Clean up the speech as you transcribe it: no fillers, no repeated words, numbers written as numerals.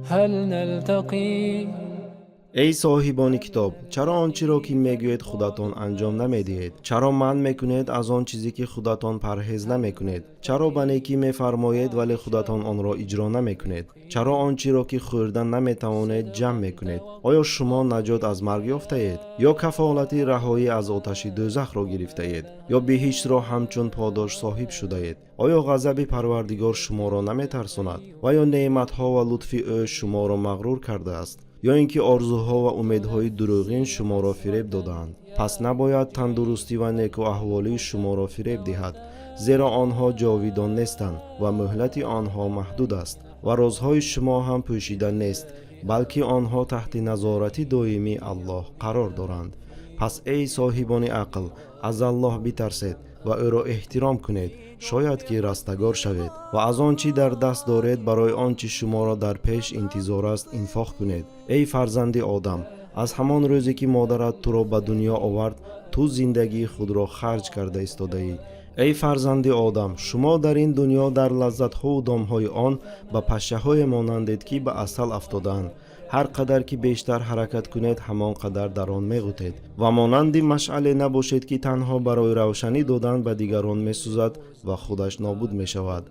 هل نلتقي؟ Эй соҳибони китоб, чаро он чиро, ки мегӯед, худатон анҷом намедиҳед? Чаро манъ мекунед аз он чизе, ки худатон парҳез намекунед? Чаро ба некӣ мефармоед, вале худатон онро иҷро намекунед? Чаро он чиро, ки хӯрда наметавонед, ҷамъ мекунед? Оё шумо наҷот аз марг ёфтаед ё кафолати раҳоӣ аз оташи дӯзахро гирифтаед ё биҳиштро ҳамчун подош соҳиб шудаед? Оё ғазаби Парвардигор шуморо наметарсонад ва ё неъматҳо ва лутфи ӯ шуморо мағрур кардааст, ё ин ки орзуҳо ва умедҳои дурӯғин шуморо фиреб додаанд? Пас набояд тандурустӣ ва некуаҳволӣ шуморо фиреб диҳад, зеро онҳо ҷовидон нестанд ва муҳлати онҳо маҳдуд аст ва розҳои шумо ҳам пӯшида нест, балки онҳо таҳти назорати доимии Аллоҳ қарор доранд. Пас, эй соҳибони ақл, аз Аллоҳ битарсед ва ӯро эҳтиром кунед, шояд ки растагор шавед. Ва аз он чӣ дар даст доред барои он чӣ шуморо дар пеш интизор аст инфоқ кунед. Эй фарзанди Одам, аз ҳамон рӯзе, ки модарат туро ба дунё овард, ту зиндагии худро харҷ карда истодаӣ. Эй фарзанди Одам, шумо дар ин дунё дар лаззатҳову домҳои он ба пашшаҳое монандед, ки ба асал афтодаанд. Ҳар қадар ки бештар ҳаракат кунед, ҳамон қадар дар он меғутед. Ва монанди машъале набошед, ки танҳо барои равшанӣ додан ба дигарон месӯзад ва худаш нобуд мешавад.